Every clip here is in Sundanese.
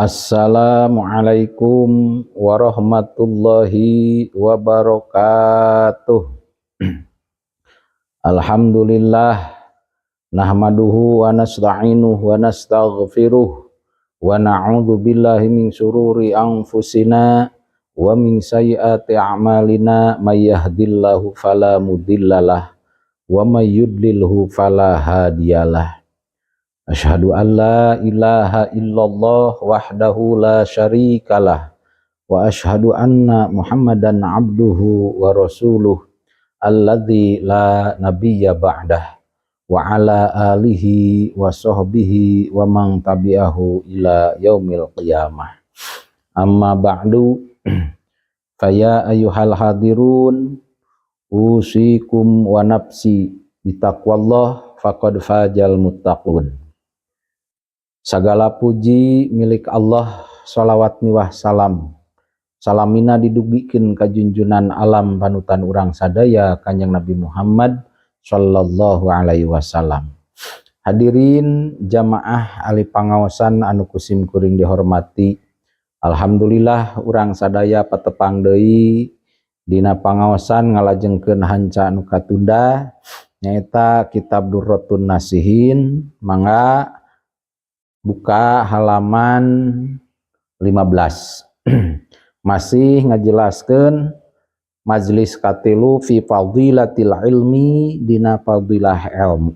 Assalamualaikum warahmatullahi wabarakatuh. Alhamdulillah nahmaduhu wa nasta'inuhu wa nastaghfiruh wa na'udzu billahi min syururi anfusina wa min sayyiati a'malina, may yahdihillahu fala mudhillalah wa may yudlilhu fala hadiyalah. Asyhadu an la ilaha illallah wahdahu la syarikalah wa asyhadu anna Muhammadan abduhu wa rasuluh alladzi la nabiyya ba'dah wa ala alihi wa sahbihi wa man tabi'ahu ila yaumil qiyamah. Amma ba'du, faya ayyuhal hadirun, usikum wa nafsi bitaqwallah, faqad fazal muttaqun. Segala puji milik Allah, salawat miwah salam salamina didugikeun ka junjunan alam, panutan urang sadaya, Kanjeng Nabi Muhammad sallallahu alaihi wasallam. Hadirin jamaah ahli pangaosan anu ku sim kuring dihormati, alhamdulillah urang sadaya patepang deui dina pangaosan ngalajengkeun hanca anu katunda, nyaeta kitab Durratun Nasihin. Mangga buka halaman 15, masih ngajelaskeun majelis katilu, fi fadilatil ilmi, dina fadilah ilmu.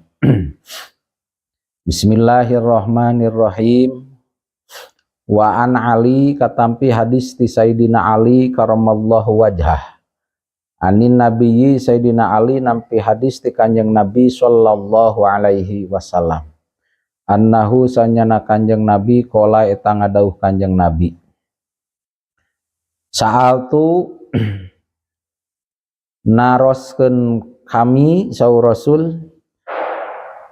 Bismillahirrahmanirrahim. Wa an Ali, katampi hadis ti Sayyidina Ali karamallahu wajhah. Anin Nabiyyi, Sayyidina Ali nampi hadis ti Kanjeng Nabi sallallahu alaihi wasallam. Annahu, sanyana Kanjeng Nabi, qala, eta ngadawuh Kanjeng Nabi. Sa'altu, naroskeun kami, saur Rasul,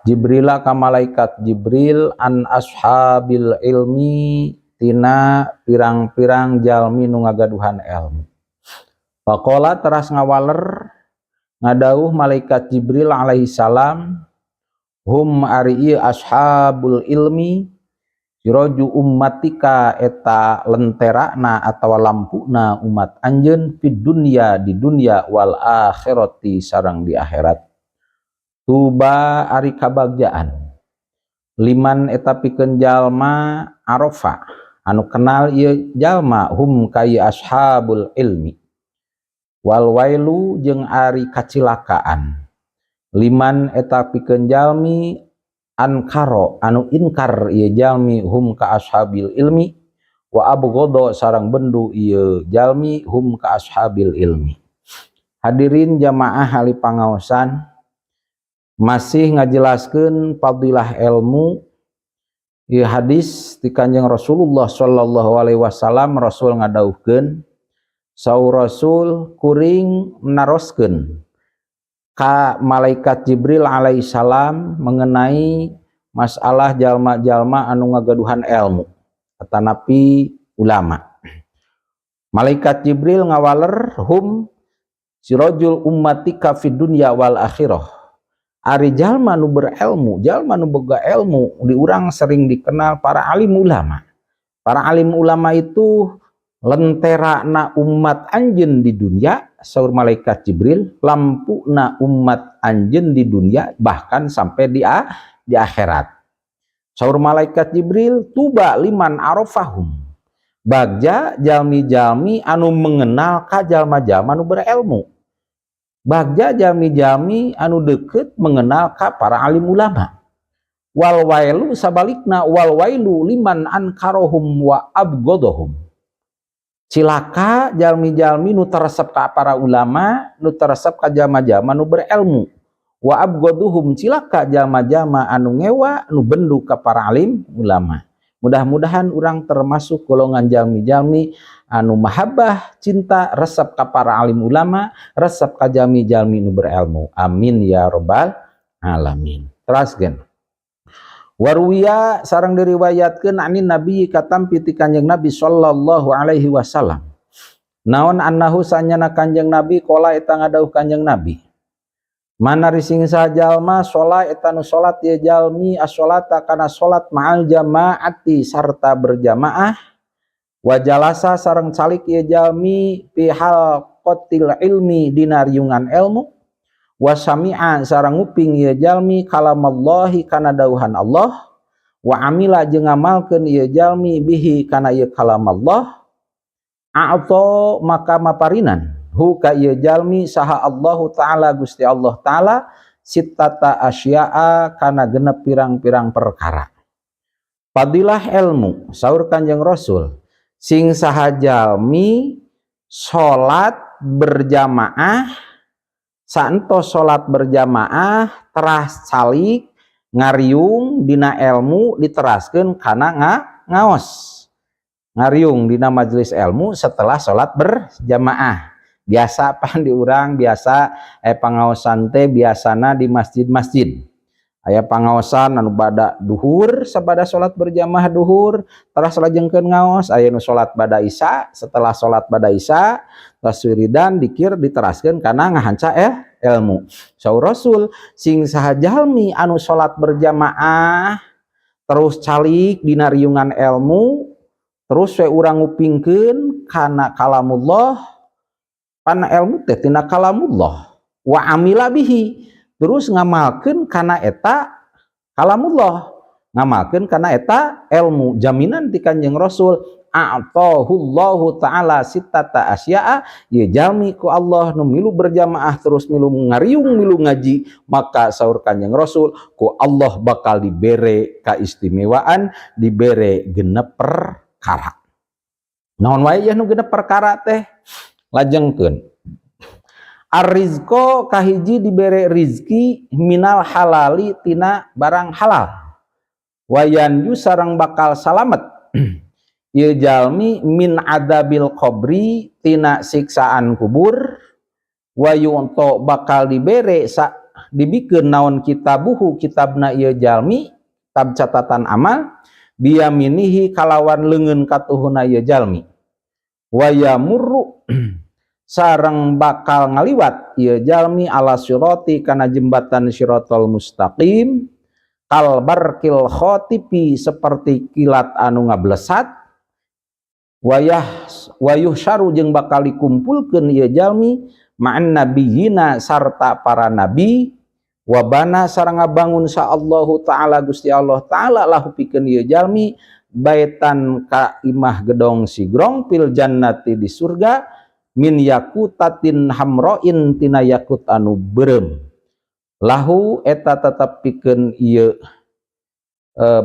Jibrila ka malaikat Jibril, an ashabil ilmi, tina pirang-pirang jalmi nu ngagaduhan ilmu. Faqala, teras ngawaler ngadawuh malaikat Jibril alaihi salam, hum, ari ieu ashabul ilmi, siraju ummatika, eta lenterana atawa lampuna umat anjeun, fid dunya, di dunya, wal akhirati, sareng di akhirat. Tuba, ari kabagjaan, liman, eta pikeun jalma, arafa, anu kenal ieu jalma, hum ka ashabul ilmi. Wal wailu, jeung ari kacilakaan, liman, eta pikeun jalmi, ankaro, anu inkar ieu jalmi, hum ka ashabil ilmi, wa abghadha, sareng bendu ieu jalmi, hum ka ashabil ilmi. Hadirin jamaah ahli pangaosan, masih ngajelaskeun fadilah ilmu. Ieu hadis ti Kanjeng Rasulullah sallallahu alaihi wasallam. Rasul ngadawuhkeun, saur Rasul, kuring naroskeun ka malaikat Jibril alaihi salam mengenai masalah jalma-jalma anu ngagaduhan ilmu atanapi ulama. Malaikat Jibril ngawaler, hum sirajul ummatika fid dunya wal akhirah. Ari jalma nu berilmu, jalma nu boga ilmu, di urang sering dikenal para alim ulama. Para alim ulama itu lentera na umat anjeun di dunia, saur malaikat Jibril, lampu na umat anjeun di dunia bahkan sampai di akhirat. Saur malaikat Jibril, tuba liman arafahum, bagja jalmi-jalmi anu mengenal ka jalma-jalma anu berilmu, bagja jalmi-jalmi anu deket mengenal ka para alim ulama. Wal wailu, sabalikna, wal wailu liman ankarohum wa abgodohum, cilaka jalmi-jalmi nu teresep ka para ulama, nu teresep ka jalma-jalma nu berilmu, wa abgoduhum, cilaka jalma-jalma anu ngewa, nu bendu ka para alim ulama. Mudah-mudahan urang termasuk golongan jalmi-jalmi anu mahabbah, cinta, resep ka para alim ulama, resep ka jalmi-jalmi nu berilmu. Amin ya robbal alamin. Teraskeun. Waruwiya, sareng diriwayatkeun, anin Nabi, katampi ti Kanjeng Nabi sallallahu alaihi wasallam. Naon, annahu, sanyana Kanjeng Nabi, qala, eta ngadawuh Kanjeng Nabi. Man, ari sing jalma, sholat, eta nu salat ieu jalmi, as-sholata, kana salat, ma'al jamaati, sarta berjamaah. Wa jalasa sareng calik ieu jalmi fi halqatil ilmi dina riungan ilmu, wa sami'a sareng nguping ieu jalmi kalamallahi kana dawuhan Allah, wa amila jeung ngamalkeun ieu jalmi bihi kana ieu kalam Allah, a'ta maka maparinan hu ka ieu jalmi saha Allahu Ta'ala Gusti Allah Ta'ala sittata asya'a kana genep pirang-pirang perkara. Fadilah ilmu, saur Kanjeng Rasul, sing saha jalmi salat berjamaah, saentos salat berjamaah teras calik ngariung dina ilmu, diteraskeun kana ngaos ngariung dina majelis ilmu setelah salat berjamaah. Biasa pan di urang biasa pangaosan teh biasana di masjid-masjid aya pangaosan anu bada duhur, sabada salat berjamaah duhur teras lajengkeun ngaos, aya nu salat bada isya, setelah salat bada isya tas wiridan dikir diteraskeun kana ngahanca ilmu. Saur Rasul, sing saha jalmi anu salat berjamaah terus calik dina riungan ilmu, terus we urang ngupingkeun kana kalamullah, pana ilmu teh tina kalamullah, wa amila bihi terus ngamalkeun kana eta kalamullah, ngamalkeun kana eta ilmu, jaminan ti Kanjeng Rasul, a'tahullahu ta'ala sittata asya'a, ieu jalmi ku Allah nu milu berjamaah terus milu ngariung milu ngaji, maka saur Kanjeng Rasul ku Allah bakal dibere kaistimewaan, dibere genep perkara. Naon wae nu genep perkara teh? Lajengkeun arrizqo, kahiji dibere rizki minal halali tina barang halal, wa yanju sareng bakal salamet ieu jalmi min adzabil qabri tina siksaan kubur, wa yu'ta bakal dibere sa dibikeun naon kitabuhu kitabna ieu jalmi, kitab catatan amal, biyaminihi kalawan leungeun katuhuna ieu jalmi, wa yamurru sareng bakal ngaliwat ieu jalmi ala sirati kana jembatan siratal mustaqim kal barqil khatifi seperti kilat anu ngablesat, wayah wayuhsyaru jeung bakal dikumpulkeun ieu jalmi ma'an nabiyina sarta para nabi, wabana sareng ngabangun sa Allahu Ta'ala Gusti Allah Ta'ala lahu pikeun ieu jalmi baitan ka imah gedong sigrong fil jannati di surga min yakutatin hamroin tina yakut anu beureum, lahu eta tetep pikeun ieu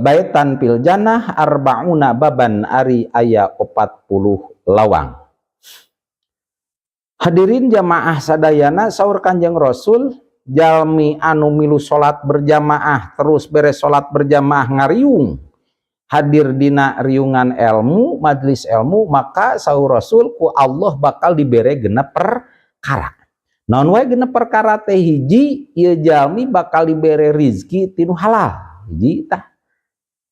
baitan fil jannah arbauna baban ari aya 40 lawang. Hadirin jamaah sadayana, saur Kanjeng Rasul, jalmi anu milu salat berjamaah terus beres salat berjamaah ngariung hadir dina riungan ilmu, majelis ilmu, maka saur Rasul ku Allah bakal dibere genep perkara. Naon wae genep perkara teh? Hiji, ieu jalmi bakal dibere rizki tinu halal. Hiji tah.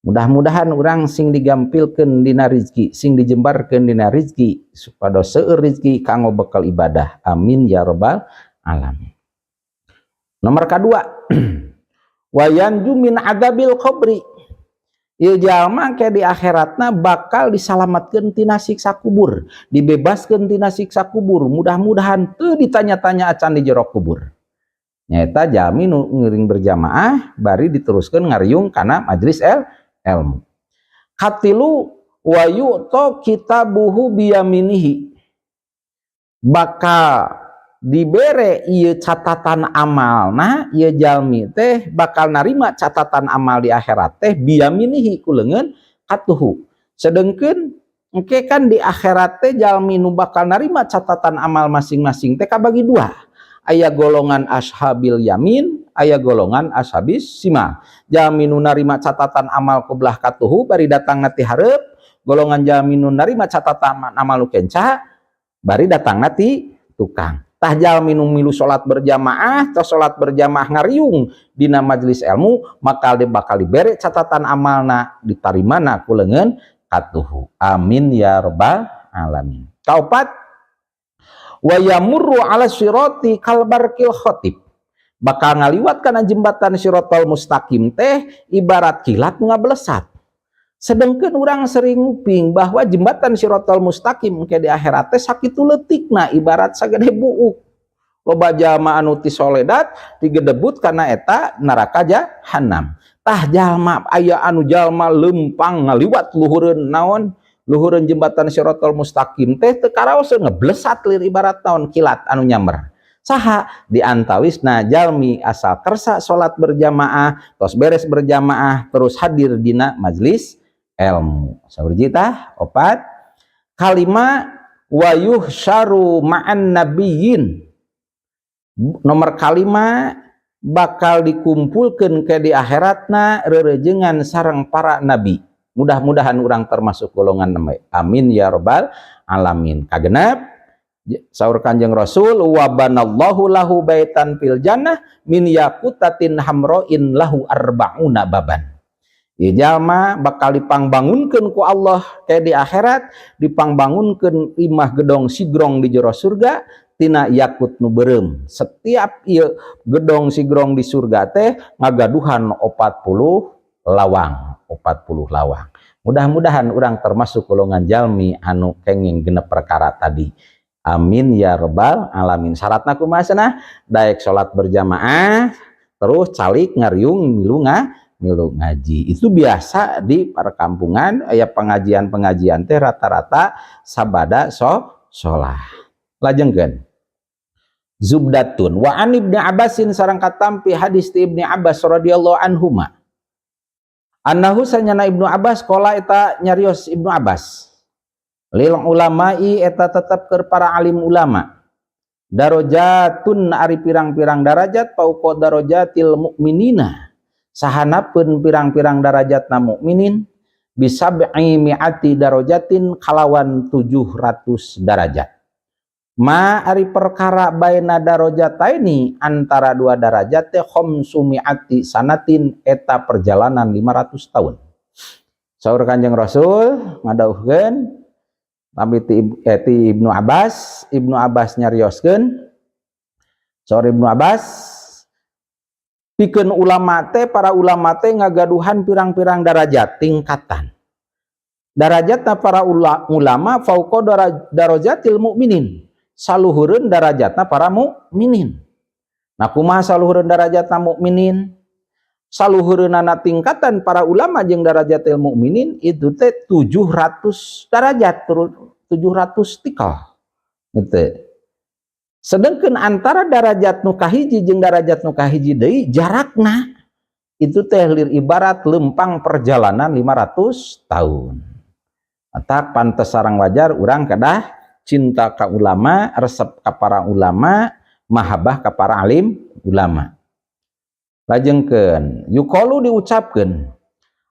Mudah-mudahan urang sing digampilkeun dina rizki, sing dijembarkeun dina rizki supados seueur rizki kanggo bekal ibadah. Amin ya robbal alamin. Nomor kedua, wa yanju min adzabil qabri, ieu jalma ke di akhiratna bakal disalamatkeun tina siksa kubur, dibebaskeun tina siksa kubur. Mudah-mudahan teu ditanya-tanya acan di jero kubur. Nyaeta jalmi nu ngiring berjamaah bari diteruskeun ngariung kana majelis ilmu. Katilu, wa yu'ta kitabuhu biyaminihi, bakal dibere ieu catatan amalna, ieu jalmi teh bakal narima catatan amal di akhirat teh biyaminihi ku leungeun katuhu. Sedengkeun engke kan di akhirat teh jalmi nu bakal narima catatan amal masing-masing teh kabagi dua, aya golongan ashabil yamin, aya golongan ashabis simal. Jalmi nu narima catatan amal ku belah katuhu bari datang ti hareup, golongan jalmi nu narima catatan amal nu kenca bari datang ti tukang. Tah, jalmi nu milu salat berjamaah atau salat berjamaah ngariung dina majelis ilmu, maka dia bakal dibere catatan amalna ditarimana ku leungeun katuhu. Amin ya robbal alamin. Kaopat, wa yamurru ala sirati kal barqil khatib, bakal ngaliwat kana jembatan siratal mustaqim teh ibarat kilat ngablesat. Sedangkan orang sering nguping bahwa jembatan Sirotol Mustaqim ke di akhirat teh sakitu leutikna, ibarat sagede buuk. Loba jalma anu ti soledat digedebut karena eta neraka jahanam. Tah, jalma aya anu jalma lempang ngaliwat luhureun naon, luhureun jembatan Sirotol Mustaqim teh teu karaoseun, ngeblesat lir ibarat naon, kilat anu nyamber. Saha? Di antawisna jalmi asal kersa salat berjamaah, tos beres berjamaah terus hadir dina majlis ilmu. Saur tah opat. Kalima, wa yuhsyaru ma'an nabiyyin. Nomor kalima, bakal dikumpulkan ke di akhiratna rerejengan sareng para nabi. Mudah-mudahan orang termasuk golongan nabi, amin ya robbal alamin. Kagenep, saur Kanjeng Rasul, wa banallahu lahu baitan fil jannah min yakutatin hamroin lahu arba'una baban. Ieu jalma bakal dipangbangunkeun ku Allah kayak di akhirat, dipangbangunkeun imah gedong sigrong di jero surga tina yakut nu beureum. Setiap ieu gedong sigrong di surga teh ngagaduhan 40 lawang, 40 lawang. Mudah-mudahan orang termasuk golongan jalmi anu kenging genep perkara tadi, amin ya robbal alamin. Syaratna kumaha cenah? Daek salat berjamaah, terus calik ngariung milu ngaji. Itu biasa di perkampungan aya pengajian-pengajian teh rata-rata sabada sholah. Lajengkeun, zubdatun. Wa an Ibnu Abbasin, sareng katampi hadis ti Ibnu Abbas radhiyallahu anhuma, annahu sanyana Ibnu Abbas, qala eta nyarios Ibnu Abbas, lil ulama'i eta tetep keur para alim ulama, darajatun ari pirang-pirang darajat, fauqa darajatil mukminina sahanapeun pirang-pirang darajatna mukminin, bisab'i mi'ati darajatin kalawan 700 darajat. Ma ari perkara baina darajataini antara dua darajat teh khamsumi'ati sanatin eta perjalanan 500 tahun. Saur Kanjeng Rasul ngadawuhkeun tapi ti Ibnu Abbas, Ibnu Abbas nyarioskeun, saur Ibnu Abbas, pikeun ulama teh, para ulama teh ngagaduhan pirang-pirang darajat, tingkatan. Darajatna para ulama fauqa darajatil mukminin, saluhureun darajatna para mukminin. Nah, kumaha saluhureun darajatna mukminin? Saluhureunana tingkatan para ulama jeung darajatil mukminin itu teh 700 darajat, 700 tikal. Gitu. Sedangkan antara darajat nu kahiji jeung darajat nu kahiji deui jarakna itu teh lir ibarat lempang perjalanan 500 tahun. Matak pantes sareng wajar urang kedah cinta ka ulama, resep ka para ulama, mahabbah ka para alim ulama. Lajengkeun, yuqalu diucapkeun,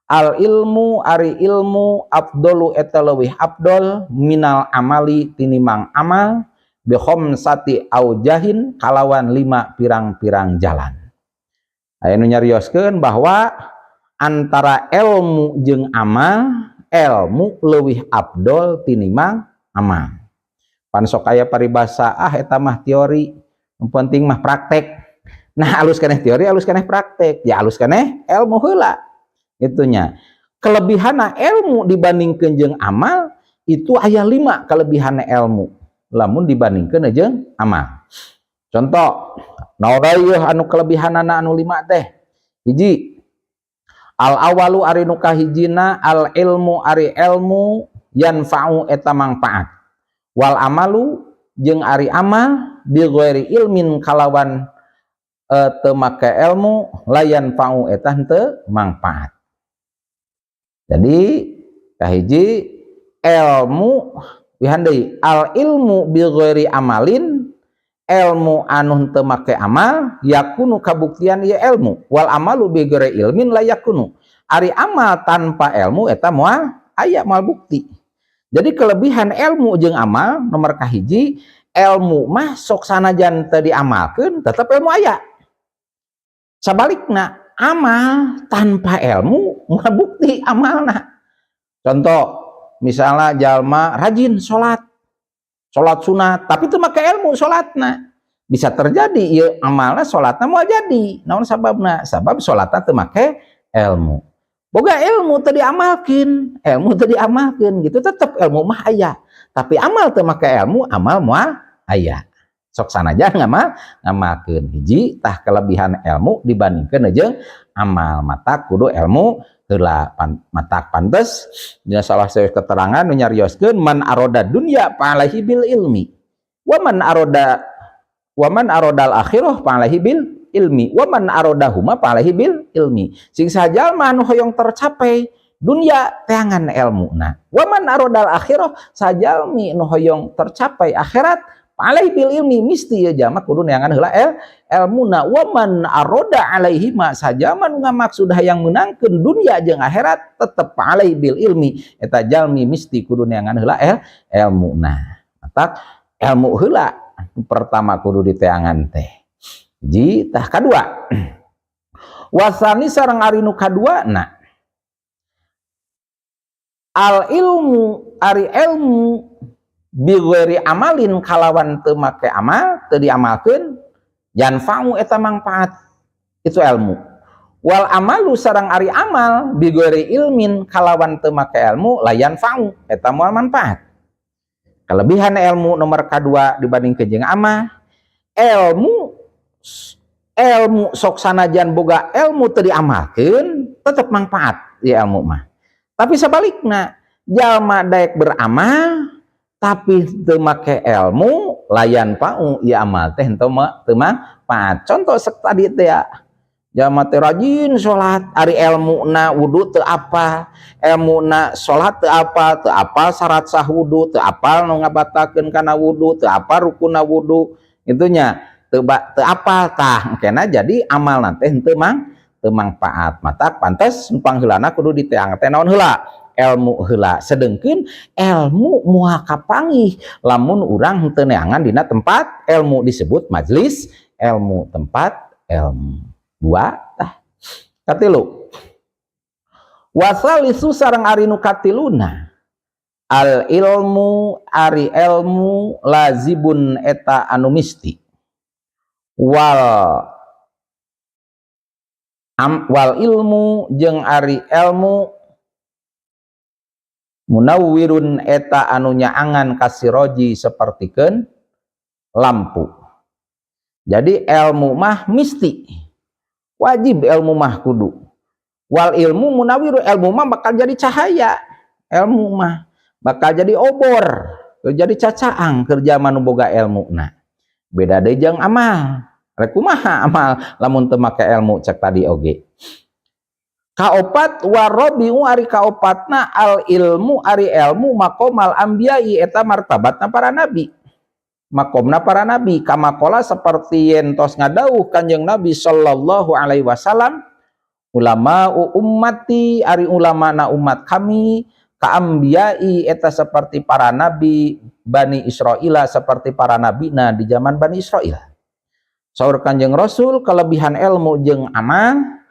al ilmu ari ilmu afdalu eta leuwih afdol minal amali tinimang amal bi khamsati aujahin kalawan lima pirang-pirang jalan. Aya nu nyarioskeun bahwa antara ilmu jeung amal, ilmu leuwih afdol tinimang amal. Pan sok aya paribasa, "Ah, eta mah teori, nu penting mah praktek." Nah, alus keneh teori, alus keneh praktek, ya alus keneh ilmu heula. Itunya. Kelebihanna ilmu dibandingkeun jeung amal itu aya lima kelebihan ilmu lamun dibandingkeun jeung amal. Contoh, naon anu kelebihanana anu lima teh? Hiji, al awalu ari nu kahijina, al ilmu ari ilmu yanfa'u eta mangpaat. Wal amalu jeung ari amal bi ghairi ilmin kalawan teu make ilmu la yanfa'u eta henteu mangpaat. Jadi kahiji ilmu wihan deui, al ilmu bi ghairi amalin, ilmu anu henteu make amal, yakunu kabuktian ieu ilmu, wal amalu bi ghairi ilmin la yakunu, ari amal tanpa ilmu eta moal aya, moal bukti. Jadi kelebihan ilmu jeung amal nomor kahiji, ilmu mah sok sanajan teu diamalkeun tetep ilmu aya. Sabalikna, amal tanpa ilmu moal bukti amalna. Contoh, misalnya jalma rajin sholat, sholat sunat, tapi itu make ilmu sholatna. Bisa terjadi ieu amalna, sholatna moal jadi. Naon sababna? Sabab sholatna teu make ilmu. Boga ilmu teu diamalkeun, ilmu teu diamalkeun gitu, tetep ilmu mah aya. Tapi amal teu make ilmu, amal moal aya. Sok sanajan ngamalkeun. Hiji tah kelebihan ilmu dibandingkeun jeung amal, mata kudu ilmu heula matak pantes dina salah satu keterangan nu nyarioskeun man aroda dunya fa alaihi bil ilmi wa man aroda wa man arodal akhirah fa alaihi bil ilmi wa man arodahuma fa alaihi bil ilmi. Sing sajalma anu hoyong tercapai dunia, teangan ilmu. Wa man arodal akhirah, sajalmi nu hoyong tercapai akhirat, alaihi bil ilmi, misti ya jalma kudu neangan heula elmuna. Wa man aroda alaihi ma, sajalma nu ngamaksud hayang meunangkeun dunia jeung akhirat, tetep alaihi bil ilmi, eta jalmi misti kudu neangan heula elmuna. Matak ilmu heula pertama kudu diteangan teh. Ji tah kadua, wasani sareng ari nu kadua na, al ilmu ari ilmu bighairi amalin kalawan teu make amal, teu diamalkeun, yanfa'u eta mangfaat itu ilmu, wal amalu sareng ari amal bighairi ilmin kalawan teu make ilmu, la yanfa'u eta moal manfaat. Kelebihan ilmu nomor kedua dibanding jeung amal, ilmu ilmu sok sanajan boga ilmu teu diamalkeun, tetep manfaat ya ilmu mah. Tapi sebaliknya, jalma daek beramal tapi teu make ilmu, la yanfa'u ya amal teh henteu teu manfaat. Contoh sek tadi teh ya, jalma teh rajin salat, ari elmuna wudu teu apa, elmuna salat teu apa, teu apal syarat sah wudu, teu apal nu ngabatalkeun kana wudu, teu apal rukunna wudu, itu nya teu teu apal. Tah engkena jadi amal teh henteu teu mangfaat. Matak pantes pangheulana kudu diteang teh naon heula? Ilmu heula. Sedengkeun ilmu moal kapanggih lamun urang henteu neangan dina tempat ilmu, disebut majelis ilmu, tempat ilmu. Dua tah. Katilu, wasalisu sareng ari nu katiluna, al ilmu ari ilmu lazibun eta anu misti, wal ilmu jeung ari ilmu munawwirun eta anu nyaangan, kasiroji sapertikeun lampu. Jadi ilmu mah misti, wajib ilmu mah kudu. Wal ilmu munawiru, ilmu mah bakal jadi cahaya, ilmu mah bakal jadi obor, jadi cacaang kerja manu boga ilmu. Nah, beda deui jeung amal. Rek kumaha amal lamun teu make ilmu, cek tadi oge. Kaopat, warobiu ari kaopatna, al ilmu ari ilmu maqomal anbiya'i eta martabatna para nabi, makomna para nabi, kama qala seperti yen tos ngadawuh Kanjeng Nabi sallallahu alaihi wasallam, ulama ummati ari ulama na umat kami, kaambiyai eta seperti para nabi Bani Israila, seperti para nabi na di zaman Bani Israel. Saur Kanjeng Rasul, kelebihan ilmu jeung amal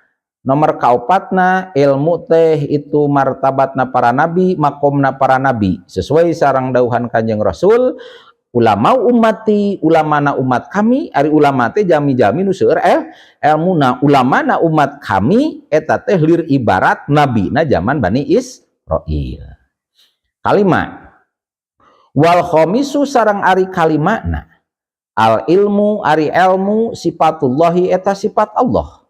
nomor kaopatna, ilmu teh itu martabatna para nabi, makomna para nabi, sesuai sareng dauhan Kanjeng Rasul, ulama ummati, ulamana umat kami, ari ulama teh jami-jami nu seueur elmuna, ulamana umat kami eta teh lir ibarat nabi na zaman Bani Israil. Kalima, wal khamisu sareng ari kalimana, al ilmu ari ilmu sifatullahi eta sifat Allah,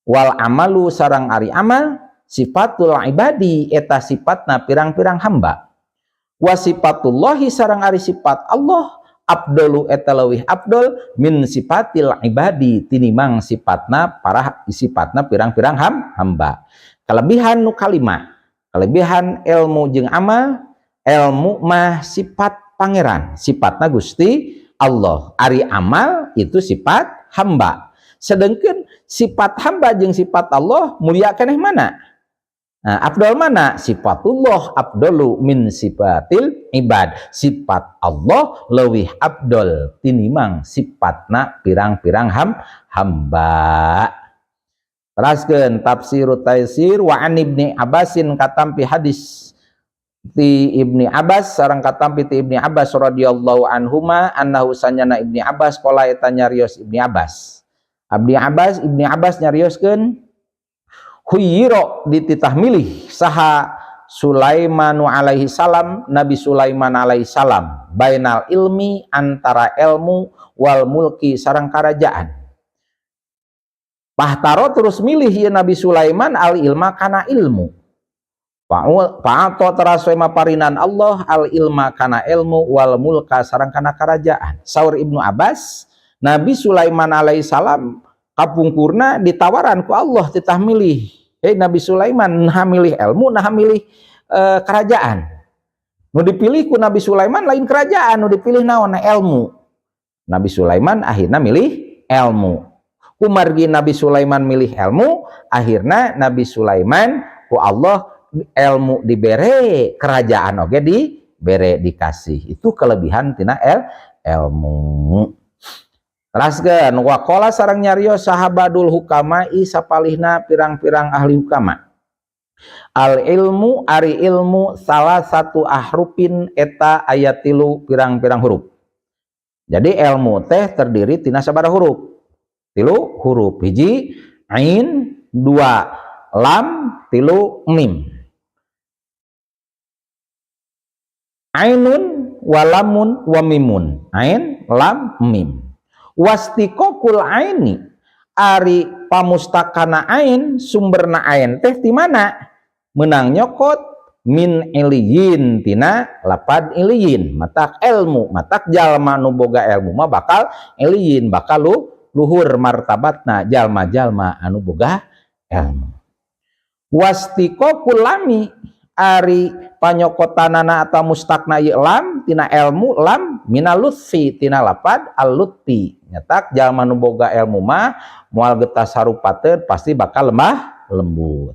wal amalu sareng ari amal sifatul ibadi eta sifatna pirang-pirang hamba, wa sifatullahi sareng ari sifat Allah afdalu eta leuwih afdol min sifatil ibadi tinimang sifatna para sifatna pirang-pirang hamba. Kelebihan nu kalima, kelebihan ilmu jeung amal, ilmu mah sifat Pangeran, sifatna Gusti Allah, ari amal itu sifat hamba. Sedangkan sifat hamba jeung sifat Allah mulia keneh mana? Nah, afdol mana? Sifatullah afdalu min sifatil ibad. Sifat Allah leuwih afdol tinimang sifatna pirang-pirang hamba. Teraskeun tafsirut Taisir, wa an Ibni Abbasin katampi hadis ti Ibni Abbas, sareng katampi ti Ibni Abbas radhiyallahu anhuma, annahu sanyana Ibni Abbas qala eta nyarios Ibni Abbas. Abdi Abbas, Ibni Abbas nyarioskeun, Khuyyira dititah milih saha Sulaimanu alaihi salam, Nabi Sulaiman alaihi salam, bainal ilmi antara ilmu wal mulki sareng kerajaan. Pahtaro terus milih ya Nabi Sulaiman al ilma kana ilmu. Fa'ato teras maparinan Allah al ilma kana ilmu wal mulka sareng kana kerajaan. Saur Ibnu Abbas, Nabi Sulaiman alaihi salam kapungkurna ditawaran ku Allah titah milih. Hei Nabi Sulaiman, nah milih ilmu, nah milih kerajaan. Nu dipilih ku Nabi Sulaiman lain kerajaan, nu dipilih naon? Ilmu. Nabi Sulaiman akhirnya milih ilmu. Kumargi Nabi Sulaiman milih ilmu, akhirnya Nabi Sulaiman ku Allah ilmu dibere, kerajaan oge dibere, dikasih. Itu kelebihan tina ilmu. Teraskeun waqala sareng nyarios saha ba'dul hukama'i sapalihna pirang-pirang ahli hukama. Al ilmu ari ilmu salasatu ahrufin eta aya tilu pirang-pirang huruf. Jadi ilmu teh terdiri tina sabaraha huruf? Tilu huruf. Hiji ain, dua lam, tilu mim. Ainun walamun wa mimun. Ain, lam, mim. Wastiqaqul aini ari pamustakana ain, sumberna ain teh di mana? Menang nyokot min iliyin tina lapad iliyin. Matak ilmu, matak jalma nu boga ilmu mah bakal iliyin, bakal luhur martabatna jalma-jalma anu boga ilmu. Wastiqaqul lami ari panyokotanana atau mustakna ieu lam tina ilmu, lam minal lutfi tina lapad al lutfi. Nyatak jalma nu boga ilmu mah moal getas sarupateun, pasti bakal lemah lembut.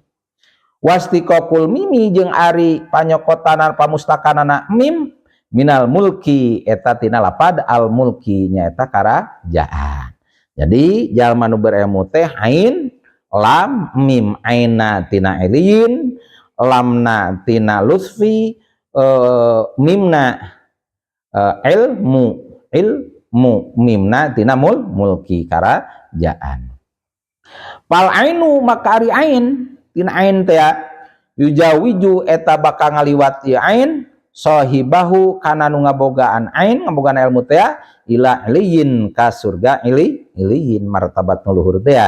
Wastiqaqul mimi jeung ari panyokotanan pamustakanana mim minal mulki eta tina lapad al mulki, nyaeta karajaan. Jadi jalma nu berilmu teh ain, lam, mim. Aina tina iliyin, lamna tina lutfi, mimna ilmu, ilmu, mimna tina mulki, karajaan. Fal ainu maka ari ain tina ain teh yujawiju eta bakal ngaliwat ieu ain sahibahu kana nu ngabogaan ain, ngabogaan ilmu teh, ila iliyin ka surga iliyin, martabat nu luhur teh.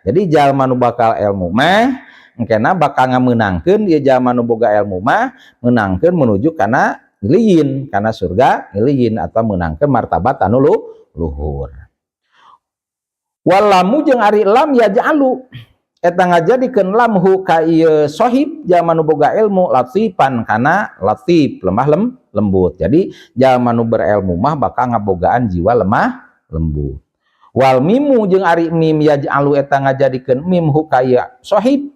Jadi jalma nu bakal ilmu mah engkena bakal ngamenangkeun ieu jalma nu boga ilmu mah menangkeun menuju kana iliyin, kana surga iliyin, atau menangkeun martabat anu luhur. Walamu jeung ari lam yaj'alu eta ngajadikeun lam hu ka ieu sohib, jalma nu boga ilmu, latifan kana latif, lemah lembut. Jadi jalma nu berilmu mah bakal ngabogaan jiwa lemah lembut. Wal mimu jeung ari mim yaj'alu eta ngajadikeun mim hu ka ieu sohib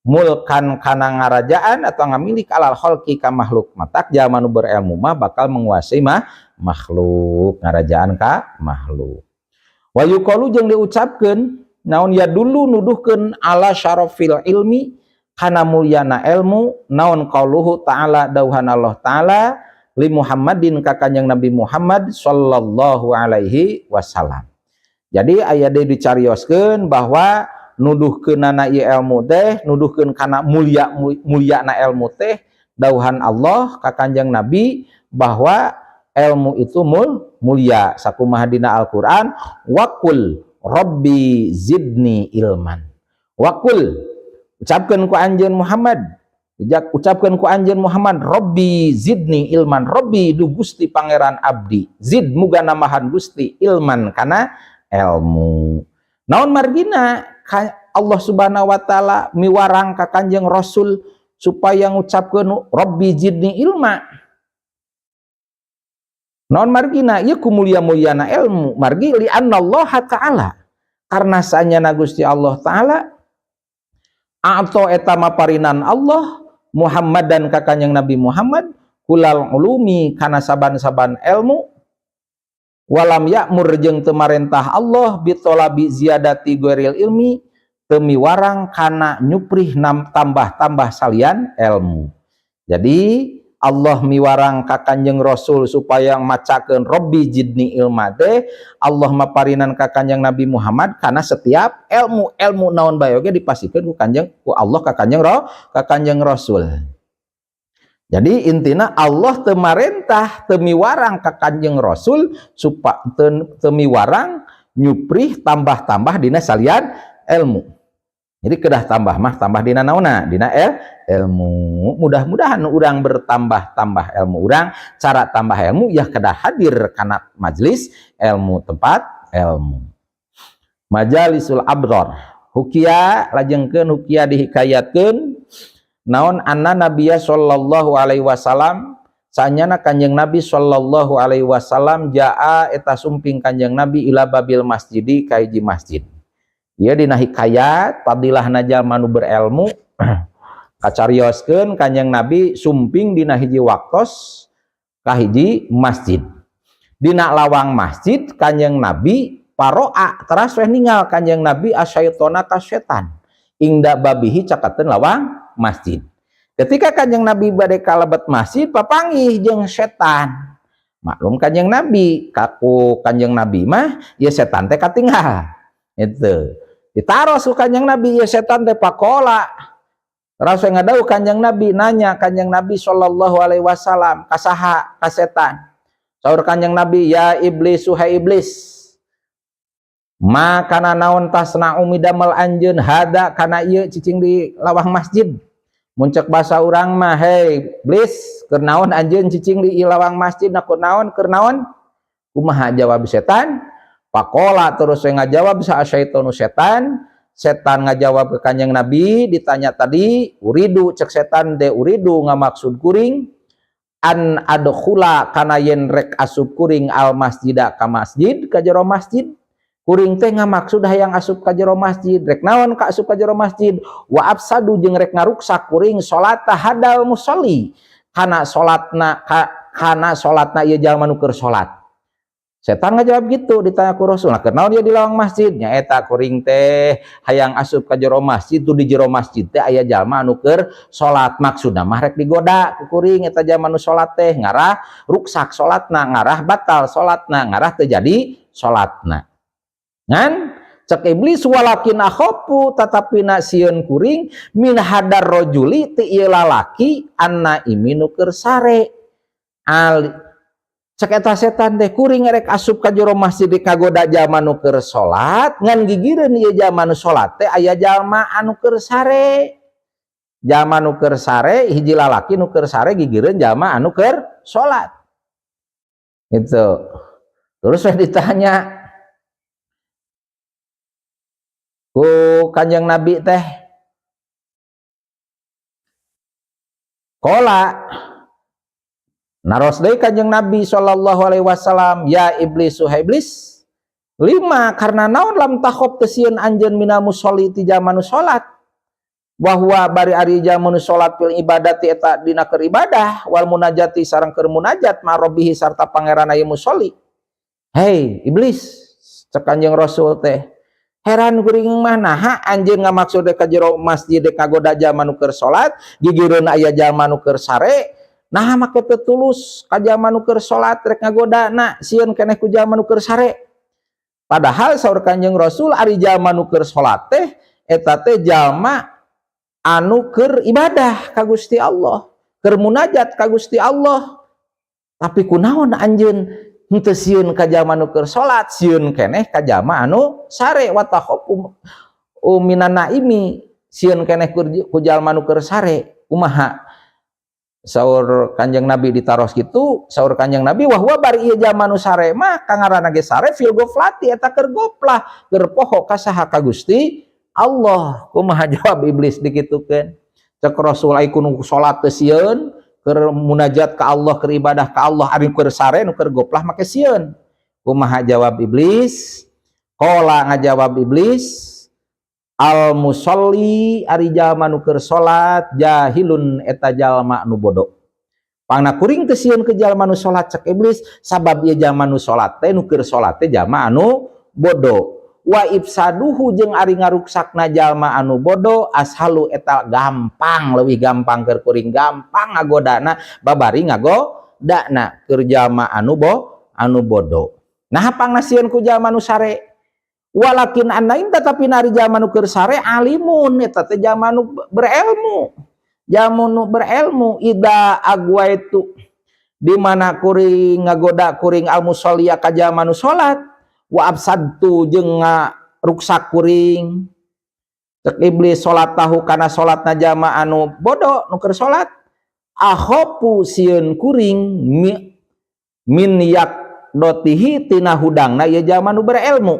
mulkan kana ngarajaan atau ngamilik alal khalqi ka makhluk. Matak jalma nu berilmu mah bakal menguasai mah makhluk, ngarajaan ka makhluk. Wa yuqalu jeung diucapkeun naon, ya dulu nuduhkeun ala syarafil ilmi kana mulyana ilmu naon, qauluhu ta'ala dauhan Allah ta'ala li Muhammadin ka kanjeng Nabi Muhammad sallallahu alaihi wasallam. Jadi aya deui dicarioskeun bahwa nuduhkeunana ieu ilmu teh, nuduhkeun kana mulia mulyana ilmu teh dauhan Allah ka kanjeng Nabi bahwa ilmu itu mulia, sakumaha dina Al-Qur'an, waqul rabbi zidni ilman. Waqul ucapkeun ku anjeun Muhammad, Ijak ucapkeun ku anjeun Muhammad, rabbi zidni ilman, rabbi du Gusti Pangeran abdi, zid muga nambahan Gusti, ilman kana ilmu. Naon margina Allah Subhanahu wa taala miwarang ka Kanjeng Rasul supaya ngucapkeun rabbi zidni ilma? Naon margina? Ieu ku mulia-muliana ilmu. Margi li annallaha ta'ala, karena sanyana Gusti Allah ta'ala, atau eta maparinan Allah Muhammad dan ka Kanjeng Nabi Muhammad kulal ulumi kana saban-saban ilmu, walam ya'mur jeung teu marentah Allah bitolabi ziyadati ghairil ilmi, teu miwarang kana nyuprih nam tambah-tambah salian ilmu. Jadi Allah miwarang ka Kanjeng Rasul supaya macakeun Robbi zidni ilma teh, Allah maparinan ka Kanjeng Nabi Muhammad karena setiap ilmu-ilmu naon bae oge dipasihkeun ku Kanjeng, ku Allah ka Kanjeng Ro, ka Kanjeng Rasul. Jadi intina Allah teu marentah, teu miwarang ka Kanjeng Rasul supaya teu miwarang nyuprih tambah-tambah dina salian ilmu. Jadi kedah tambah mah tambah dina naonna? Dina ilmu. Mudah-mudahan urang bertambah-tambah ilmu urang. Cara tambah ilmu ya kedah hadir kana majelis ilmu, tempat ilmu. Majalisul Abrar. Hukiya lajengkeun, hukiya dihikayatkeun naon, anna Nabiya sallallahu alaihi wasallam, sanyana Kanjeng Nabi sallallahu alaihi wasallam, jaa eta sumping Kanjeng Nabi, ila babil masjidi ka hiji masjid. Ieu dina hikayat fadilahna jalma nu berilmu kacarioskeun Kanjeng Nabi sumping dina hiji waktos ka hiji masjid. Dina lawang masjid Kanjeng Nabi, paroa teras weh ningal Kanjeng Nabi, asyaitona ka setan, inda babihi cakateun lawang masjid. Ketika Kanjeng Nabi bade kalebet masjid, papanggih jeung setan. Maklum Kanjeng Nabi, kaku Kanjeng Nabi mah ya setan teh katinggal. Itu. Ditaros ku Kanjeng Nabi ya setan teh, pakola. Terus ngadau Kanjeng Nabi, nanya Kanjeng Nabi sallallahu alaihi wasallam ka saha? Ka setan. Saur Kanjeng Nabi, ya iblis, hai iblis. Ma kana naon, tasna'u midamel anjeun, hada kana ieu cicing di lawang masjid. Mun cek bahasa urang mah, hei iblis, keur naon anjeun cicing di lawang masjid, na naon, keur naon? Kumaha jawab setan? Pakola terus yang ngajawab sa syaitonu setan. Setan ngajawab ke Kanjeng Nabi ditanya tadi, uridu cek setan de, uridu ngamaksud kuring, an adkhula kana yen rek asup kuring, al masjida ka masjid, ka jero masjid. Kuring teh ngamaksud hayang asup ka jero masjid, rek naon ka asup ka jero masjid? Wa afsadu jeung rek ngaruksak kuring, salat hadal musolli kana salatna kana salatna ieu jalma nu keur salat. Setan ngajawab gitu ditanya ku Rasul. Nah, naon dia di lawang masjid? Nya eta kuring teh hayang asup ka jero masjid tuh, di jero masjid teh aya jalma anu keur salat, maksudna mah rek digoda ku kuring eta jalma nu salat teh, ngarah ruksak salatna, ngarah batal salatna, ngarah teu jadi salatna. Ngan cek iblis, walakin akhafu tatapi na sieun kuring, min hadar rojuli ti ieu lalaki, annaimi nu keur sare. Al cek eta setan teh, kuring rek asup ka jero masjid kagoda jalma nu keur salat, ngan gigireun ieu jalma nu salat teh aya jalma anu keur sare. Jalma nu keur sare, hiji lalaki nu keur sare gigireun jalma anu keur salat. Itu. Terus saya ditanya ku Kanjeng Nabi teh, kola naros deui Kanjeng Nabi sallallahu alaihi wasallam, ya iblis, hai iblis, lima karena naon, lam takhob teu sieun anjeun, minal musolli ti jalma nu salat, bahwa bari ari jalma nu salat, fil ibadati eta dina keur ibadah, wal munajati sareng keur munajat, ma rabbihi sarta pangeran ieu musolli. Hei iblis, cek Kanjeng Rasul teh, heran kuring mah, naha anjeun ngamaksud ka jero masjid kagoda jalma nu keur salat, gigireun aya jalma nu keur sare? Nah, make teu tulus ka jalma nu keur salat, rek ngagoda na sieun keneh ku jalma nu keur sare? Padahal saur Kanjeng Rasul, ari jalma nu keur salat teh eta teh jalma anu keur ibadah ka Gusti Allah, keur munajat ka Gusti Allah. Tapi kunaon anjeun henteu sieun ka jalma nu keur salat, sieun keneh ka jalma anu sare? Wa takhafu minan naimi, sieun keneh ku jalma nu keur sare. Kumaha saur Kanjeng Nabi ditaros kitu? Saur Kanjeng Nabi, wah wah bari ieu jalma nu sare mah, kangaranna ge sare, fil goflati eta keur goflah, keur poho ka saha? Ka Gusti Allah. Kumaha jawab iblis dikitukeun? Cek Rasul, ai ku nu salat teu sieun, keur munajat ka Allah, keur ibadah ka Allah, ari keur sare nu keur goflah make sieun? Kumaha jawab iblis? Qala ngajawab iblis, al musolli ari jalma nu keur salat, jahilun eta jalma nu bodoh. Pangna kuring teu sieun ke jalma nu salat, cek iblis, sabab ieu jalma nu salat teh, nu keur salat teh jalma anu bodoh. Wa ifsaduhu jeung ari ngaruksakna jalma anu bodoh ashalu eta gampang, leuwih gampang keur kuring, gampang ngagodana babari ngagodana keur jalma anu bodoh. Nah, pangna sieun ku jalma nu sare. Walakin an-naim, tetapi ari jalma nu keur sare, alimun eta teh jalma nu berilmu, jalma nu berilmu. Ida agwaitu, di mana kuring ngagoda kuring, al musolliya ka jalma nu salat, wa afsadtu jeung ngaruksak kuring, cek iblis, salatahu kana salatna jalma anu bodoh nu keur salat, akhafu sieun kuring min yaqdzatihi tina hudangna ieu jalma nu berilmu,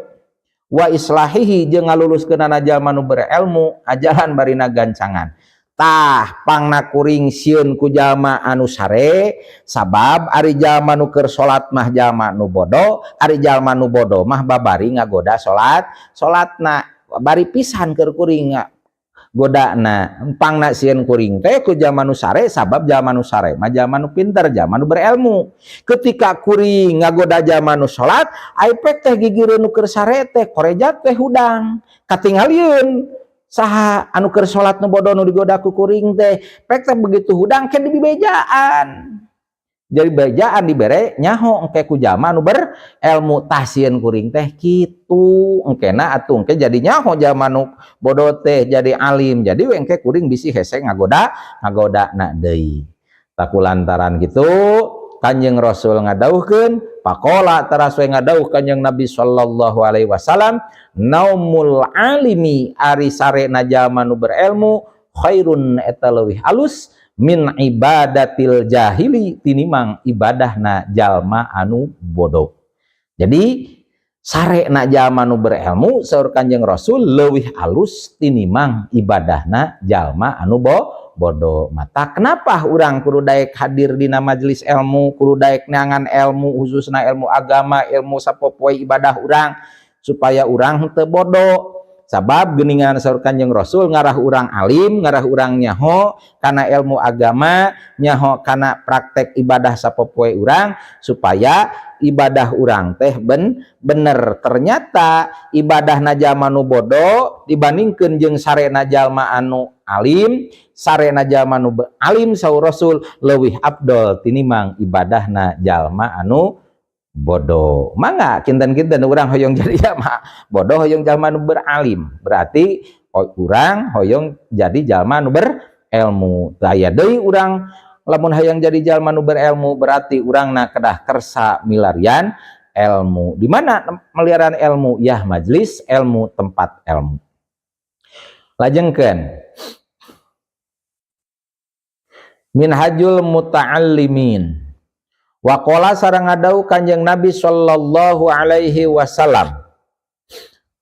wa islahihi jeung ngaluluskeunana jalma nu berilmu ajalan barina gancangan. Tah, pangna kuring sieun ku jalma anu sare, sabab ari jalma nu keur salat mah jalma nu bodoh, ari jalma nu bodoh mah babari ngagoda salat salatna, bari pisan keur kuring godana. Pangna sieun kuring teh ku jalma nu sare, sabab jalma nu sare mah jalma nu pinter, jalma nu berilmu. Ketika kuring ngagoda jalma nu salat, ai pek teh gigireun nu keur sare teh korejat teh hudang, katingalieun saha anu keur salat nu bodoh nu digoda ku kuring teh. Pek teh begitu hudang ke dibejaan, jadi bejaan dibere nyaho engke ku jalma nu berilmu. Tah, sieun kuring teh kitu, engkena atuh engke jadi nyaho jalma nu bodoh teh jadi alim, jadi we engke kuring bisi hese ngagoda ngagoda na deui. Tah, kulantaran gitu Kanjeng Rasul ngadawuhkeun, faqala teras we ngadawuh Kanjeng Nabi sallallahu alaihi wasallam, naumul alimi ari sarena jalma nu berilmu, khairun eta leuwih alus, min ibadatil jahili tinimang ibadahna jalma anu bodoh. Jadi sarena jalma nu berilmu, saur Kanjeng Rasul, leuwih alus tinimang ibadahna jalma anu bodoh. Mata kenapa urang kudu daek hadir dina majelis ilmu, kudu daek neangan ilmu, khususna ilmu agama, ilmu sapopoe ibadah urang, supaya urang teu bodoh. Sabab geuningan saur Kanjeng Rasul ngarah urang alim, ngarah urang nyaho kana ilmu agama, nyaho kana praktek ibadah sapopoe urang, supaya ibadah urang teh bener. Ternyata ibadah jalma nu bodoh dibandingkeun jeung sarena jalma anu alim, sarena jalma nu alim, saur Rasul, leuwih afdol tinimang ibadahna jalma anu bodoh. Mangga kinten-kinten urang hoyong jadi jalma bodoh, hoyong jalma nu beralim? Berarti urang hoyong jadi jalma nu berilmu. Aya deui, urang lamun hayang jadi jalma nu berilmu, berarti urangna kedah kersa milarian ilmu. Di mana meliaran ilmu? Ya majelis ilmu, tempat ilmu. Lajengkeun Minhajul Muta'allimin. Waqala sareng ngadawuh Kanjeng Nabi sallallahu alaihi wasallam,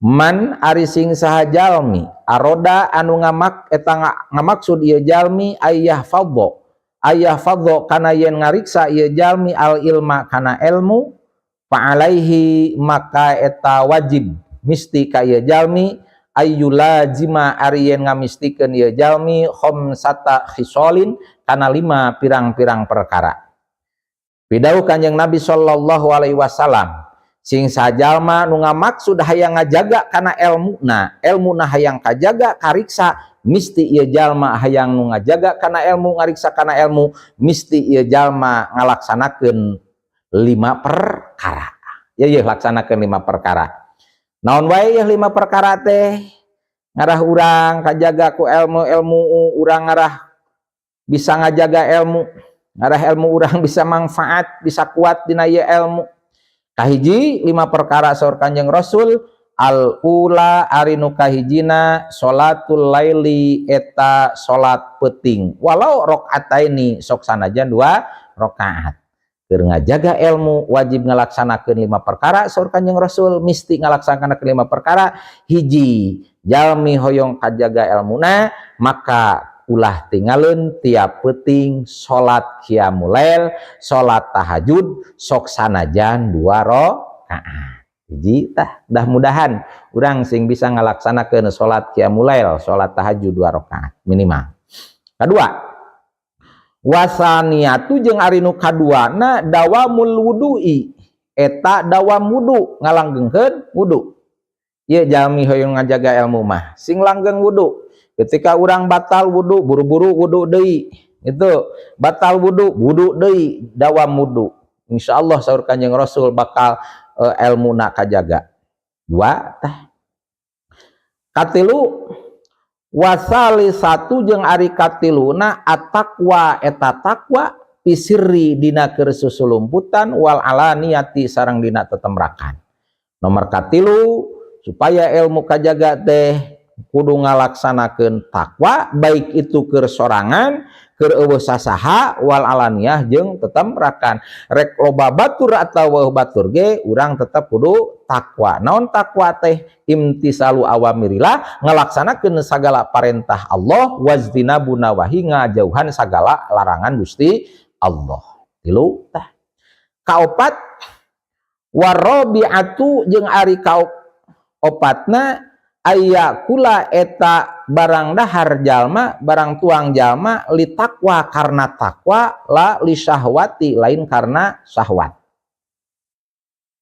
man ari sing saha jalmi, aroda anu ngamak eta ngamaksud ieu jalmi, ayah fadho ayah fadho kana yen ngariksa ieu jalmi, al ilma kana ilmu, fa alaihi maka eta wajib misti ka ieu jalmi, ayyulazima ari yen ngamistikeun ieu jalmi, khamsata khisalin kana lima pirang-pirang perkara. Pidawuh Kanjeng Nabi sallallahu alaihi wasallam, sing sajalma nu ngamaksud hayang ngajaga kana elmuna, elmuna hayang kajaga kariksa, misti ieu jalma hayang nu ngajaga kana ilmu, ngariksa kana ilmu, misti ieu jalma ngalaksanakeun lima perkara. Ya, ya laksanakeun lima perkara. Naon wae ya lima perkara teh ngarah urang kajaga ku ilmu, ilmu urang ngarah bisa ngajaga ilmu, ngarah ilmu urang bisa manfaat, bisa kuat dina ieu ilmu? Kahiji, lima perkara saur Kanjeng Rasul, al ula ari nu kahijina, salatul laili eta salat peuting, walau rakaataini sok sanajan dua rakaat. Keur ngajaga ilmu wajib ngalaksanakeun lima perkara saur Kanjeng Rasul, misti ngalaksanakeun lima perkara. Hiji, jalmi hoyong kajaga ilmuna, maka ulah tinggalin tiap peuting salat qiyamul lail, salat tahajud, sok sanajan dua rakaat. Hiji tah, dah mudahan urang sing bisa ngalaksanakeun salat qiyamul lail, salat tahajud dua rakaat minimal. Kedua, wasaniyatu jeung ari nu kaduana, dawamul wudu'i eta dawam wudu, ngalanggengkeun wudu. Ieu jalmi hoyong ngajaga ilmu mah sing langgeng wudu. Ketika urang batal wudu, buru-buru wudu deui. Itu batal wudu, wudu deui, dawam wudu. Insyaallah saur Kanjeng Rasul bakal ilmuna kajaga. Dua tah. Katilu, wasalisatu jeung ari katiluna, at-taqwa eta takwa fissirri dina keur susulumputan wal alaniyati sareng dina tetemrakan. Nomor katilu, supaya ilmu kajaga teh kudu ngalaksanakeun takwa, baik itu keur sorangan, keur euweuh sasaha, wal alaniyah jeung tetemrakan. Rek loba batur atawa batur ge urang tetep kudu takwa. Naon takwa teh? Imtisalu awamirillah, ngalaksanakeun sagala parentah Allah, wajtinabu nawahi, ngajauhan sagala larangan Gusti Allah. Tilu tah. Kaopat, warabi'atu jeung ari kaopatna, ayakula eta barang dahar jalma, barang tuang jalma, litakwa karena takwa, la lisyahwati lain karena syahwat.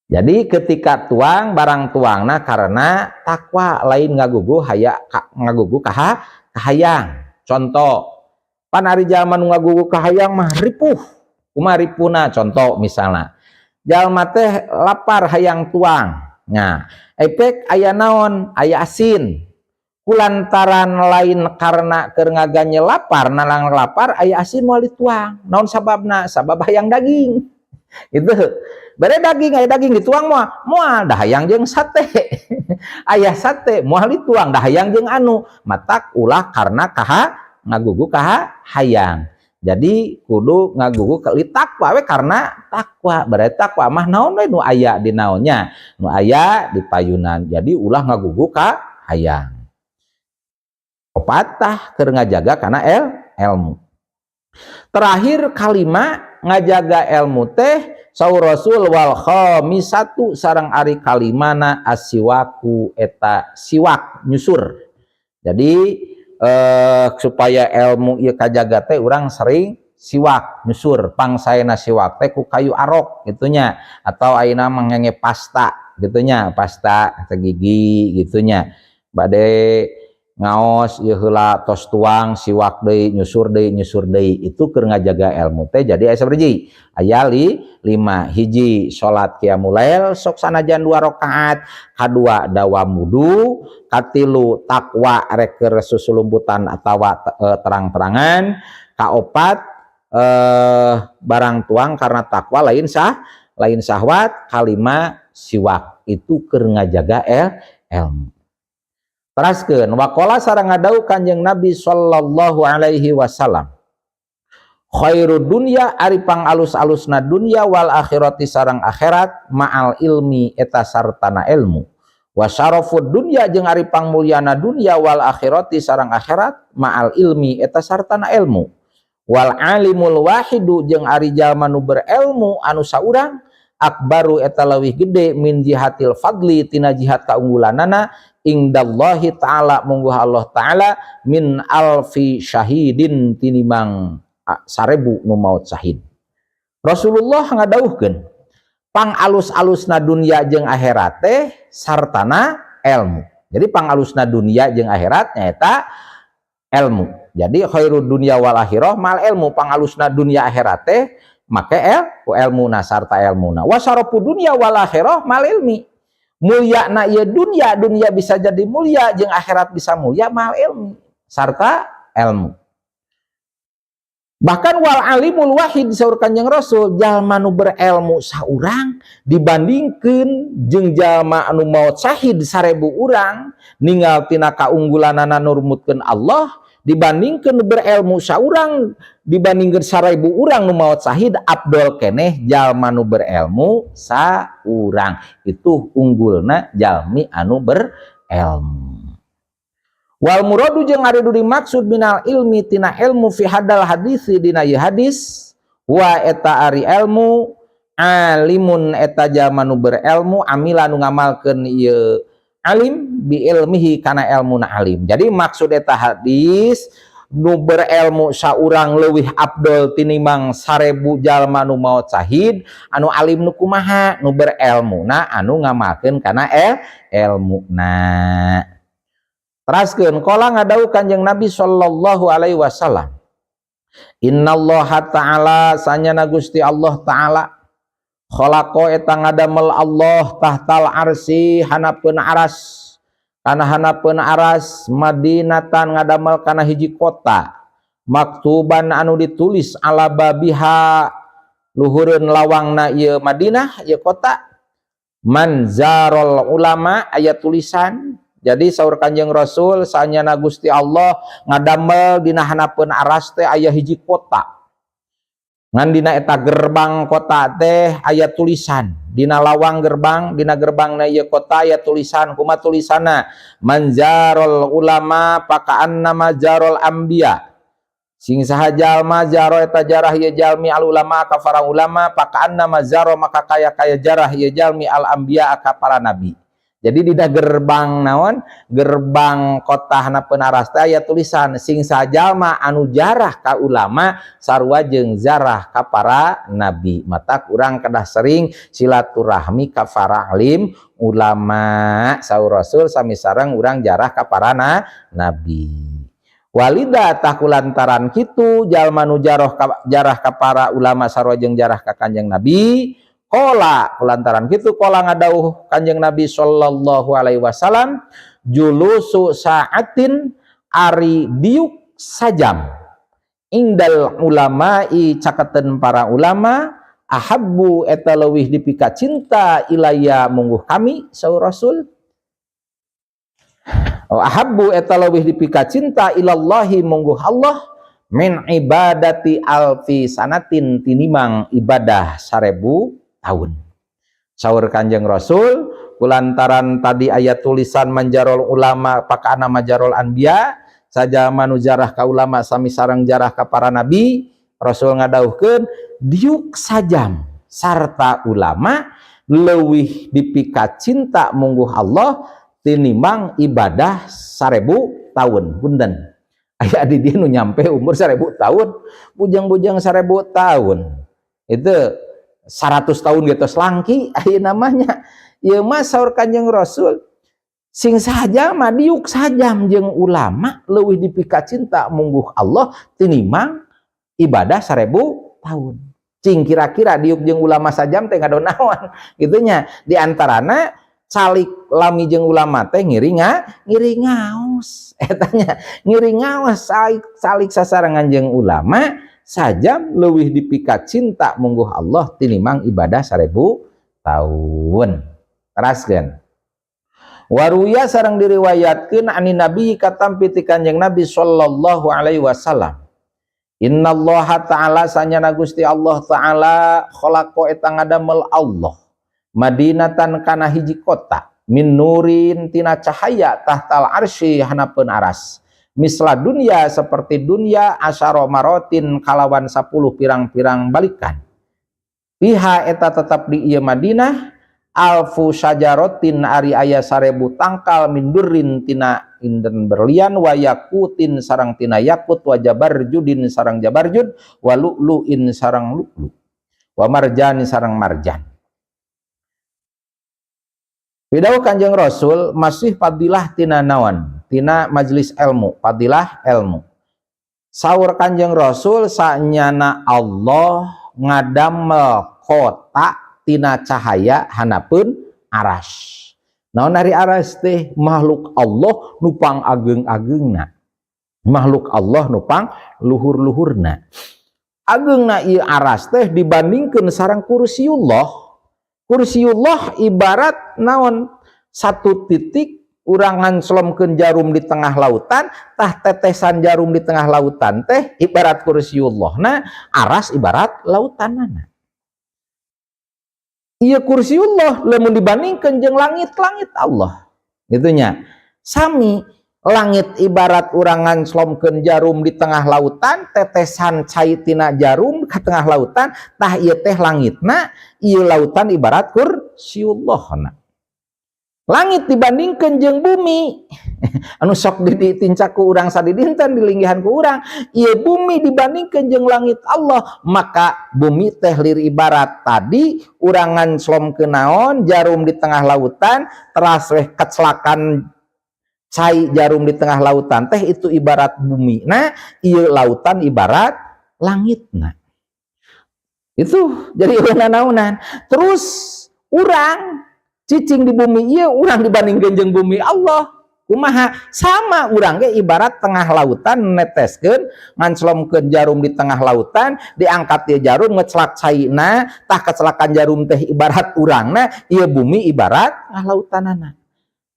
Jadi ketika tuang, barang tuangna karena takwa, lain ngagugu haya, ngagugu kahayang. Contoh, pan ari jalma nu ngagugu kahayang mah ripuh. Kumaha ripuhna? Contoh misalnya jalma teh lapar, hayang tuang. Nah, efek aya naon? Aya asin. Kulantaran lain karena keur ngaganye lapar, nalang lapar, aya asin moal dituang. Naon sababna? Sabab hayang daging. Itu. Bere daging, aya daging dituang moal? Moal, dah hayang jeung sate. Aya sate moal dituang, dah hayang jeung anu. Matak ulah karena ngagugu kaha hayang. Jadi kudu ngagugu ke takwa we, karena takwa. Berarti takwa mah naon we nu aya di naonnya, nu aya di payunan. Jadi ulah ngagugu ka hayang. Opatah keur ngajaga kana ilmu. Terakhir kalima, ngajaga ilmu teh saur Rasul, wal khamisatu sareng ari kalimana, asiwaku eta siwak, nyusur. Jadi supaya ilmu ieu kajaga teh urang sering siwak, nyusur. Pangsaena siwak teh ku kayu arok gitunya, atau ayeuna mangenge pasta gitunya, pasta gigi gitunya. Bade ngaos ieu heula, tos tuang siwak deui, nyusur deui, nyusur deui. Itu keur ngajaga ilmu teh. Jadi aya sabaraha? Aya lima. Hiji, salat qiyamul lail sok sanajan dua rakaat. Kadua, dawam wudu. Katilu, takwa rek keur susulumputan atawa terang-terangan. Kaopat, barang tuang karena takwa, lain syahwat. Kalima, siwak. Itu keur ngajaga ilmu. Teraskeun, waqala sareng ngadawuh Kanjeng Nabi sallallahu alaihi wasallam, khairu dunya ari pangalus-alusna dunya, wal akhirati sareng akhirat, ma'al ilmi eta sartana ilmu, wa syarafud dunya jeung ari pangmulyana dunya, wal akhirati sareng akhirat, ma'al ilmi eta sartana ilmu, wal alimul wahidu jeung ari jalma nu berilmu anu saurang, akbaru eta leuwih gede, min jihatil fadli tina jihat kaunggulanana, indallahi ta'ala mungguh Allah ta'ala, min alfi syahidin tinimang 1000 nu maut syahid. Rasulullah ngadawuhkeun pang alus-alusna dunia jeung akhirat teh sartana ilmu. Jadi pang alusna dunia jeung akhirat nyaeta ilmu. Jadi khairud dunya wal akhirah mal ilmu, pang alusna dunia akhirat teh make ku ilmuna, sarta ilmuna. Wa syarafu dunya wal akhirah mal ilmi, mulia na ieu dunia, dunia bisa jadi mulia jeung akhirat bisa mulia, mal ilmi sarta ilmu. Bahkan wal alimul wahid, saur Kanjeng Rasul, jalma nu berilmu saurang dibandingkeun jeung jalma anu maot syahid 1000 urang, ninggal tina kaunggulanana nurmutkeun Allah, dibandingkeun berilmu saurang dibandingkeun 1000 urang nu maot syahid, afdol keneh jalma nu berilmu saurang. Itu unggulna jalmi anu berilmu. Wal muradu jeung ari dimaksud, minal ilmi tina ilmu, fi hadal hadis dina ieu hadis, wa eta ari ilmu, alimun eta jalma nu berilmu, amila nu ngamalkeun ieu alim, bi ilmihi kana ilmuna alim. Jadi maksud eta hadis Nu berilmu saurang leuwih afdol tinimbang 1000 jalma nu maot syahid. Anu alim nu kumaha? Nu berilmu na, anu ngamalkeun kana ilmu na. Teraskeun, qala, ngadawuh Kanjeng Nabi sallallahu alaihi wasallam, innallaha ta'ala, sanyana Gusti Allah ta'ala, khalaqa, eta ngadamel Allah, tahtal arsy, hanapeun aras, kana hanapeun aras, madinatan, ngadamel kana hiji kota, maktuban, anu ditulis, ala babiha, luhureun lawangna ieu Madinah, ieu kota, man zarol ulama, aya tulisan. Jadi saur Kanjeng Rasul, sanyana Gusti Allah ngadamel dina hanapeun aras teh aya hiji kota, ngan dina eta gerbang kota teh aya tulisan, dina lawang gerbang, dina gerbang na ieu kota aya tulisan. Kumaha tulisanna? Man zarol ulama faka'annama zarol anbiya. Sing saha jalma, zaro, eta jarah ieu jalmi, al ulama, ka para ulama, faka'annama zaro, maka kaya-kaya jarah ieu jalmi, al anbiya, ka para nabi. Jadi dina gerbang naon, gerbang kota hanapeun aras teh aya tulisan, sing sajalma anu jarah ka ulama sarua jeung jarah ka para nabi. Matak urang kedah sering silaturahmi ka para alim ulama. Saur Rasul, sami sareng urang jarah ka para nabi. Walidza, tah kulantaran kitu, jalma nu jarah ka para ulama sarua jeung jarah ka Kanjeng Nabi. Qala, kulantaran kitu, qala, ngadawuh Kanjeng Nabi sallallahu alaihi wasallam, julusu sa'atin, ari diuk sajam, indal ulama'i, caketeun para ulama, ahabbu, eta leuwih dipika cinta, ilaya, mungguh kami, saur Rasul. Oh, ahabbu, eta leuwih dipika cinta, ilallahi, mungguh Allah, min ibadati alfi sanatin, tinimang ibadah 1000 tahun. Saur Kanjeng Rasul, kulantaran tadi aya tulisan man zarol ulama faka'annama zarol anbiya, saja manu jarah ka ulama sami sareng jarah ka para nabi, Rasul ngadawuhkeun diuk sajam sarta ulama leuwih dipika cinta mungguh Allah tinimbang ibadah 1000 tahun. Punten, aya di dieu nu nyampe umur 1000 tahun? Bujang-bujang 1000 tahun itu 100 tahun gitu selangki aya namanya. Ieu mah saur Kanjeng Rasul, sing saja mah diuk sajam jeung ulama leuwih dipika cinta mungguh Allah tinimbang ibadah 1000 tahun. Cing kira-kira diuk jeung ulama sajam teh ngadon naon gitu nya? Di antarana calik lami jeung ulama teh ngiring ngaos eta nya, ngiring ngaos. Calik calik sasarengan jeung ulama sajam leuwih dipika cinta mungguh Allah tinimbang ibadah 1000 tahun. Teraskeun, waruwiya, sareng diriwayatkeun, anin Nabi, katampi ti Kanjeng Nabi sallallahu alaihi wasallam, innallaha ta'ala, sanyana Gusti Allah ta'ala, khalaqa, eta ngadamel Allah, madinatan, kana hiji kota, min nurin, tina cahaya, tahtal arsy, hanapeun aras, misla dunya, seperti dunia, asyara marotin, kalawan 10 pirang-pirang balikan, fiha, eta tetap di ieu Madinah, alfu syajarotin, ari aya 1000 tangkal, min durrin, tina inten berlian, wa yakutin, sarang tina yakut, wa jabarjudin, sarang jabarjud, wa lu'lu'in, sarang lu'lu, wa marjani, sarang marjan. Pidawuh Kanjeng Rasul masih fadilah tina naon? Tina majelis ilmu, fadilah ilmu. Saur Kanjeng Rasul, sanyana Allah ngadamel kota tina cahaya hanapeun aras. Naon ari aras teh? Makhluk Allah nu pang ageng-agengna. Makhluk Allah nu pang luhur-luhurna. Agengna ieu aras teh dibandingkeun sareng kursiullah. Kursiullah ibarat naon? Satu titik urang nganclomkeun jarum di tengah lautan, tah tetesan jarum di tengah lautan teh ibarat kursiullah. Nah, aras ibarat lautanana. Ieu kursiullah lamun dibandingkeun jeung langit-langit Allah. Gitu nya. Sami langit ibarat urang nganclomkeun jarum di tengah lautan, tetesan cai tina jarum ke tengah lautan, tah ieu teh langitna, ieu lautan ibarat kursiullah. Langit dibandingkan jeung bumi anu sok ditincak ku urang sadidinten, dilinggihan ku urang, ieu bumi dibandingkan jeung langit Allah, maka bumi teh lir ibarat tadi urang nganclomkeun naon, jarum di tengah lautan, teras weh kecelakan cai jarum di tengah lautan teh, itu ibarat bumi. Nah, ieu lautan ibarat langit. Nah, itu jadi naunan. Terus urang cicing di bumi ieu, urang dibandingkeun jeung bumi Allah kumaha? Sama, urang ge ibarat tengah lautan, neteskeun, nganclomkeun jarum di tengah lautan, diangkat ieu jarum, ngecelak caina. Tah, kecelakan jarum teh ibarat urangna, ieu bumi ibarat tengah lautanana.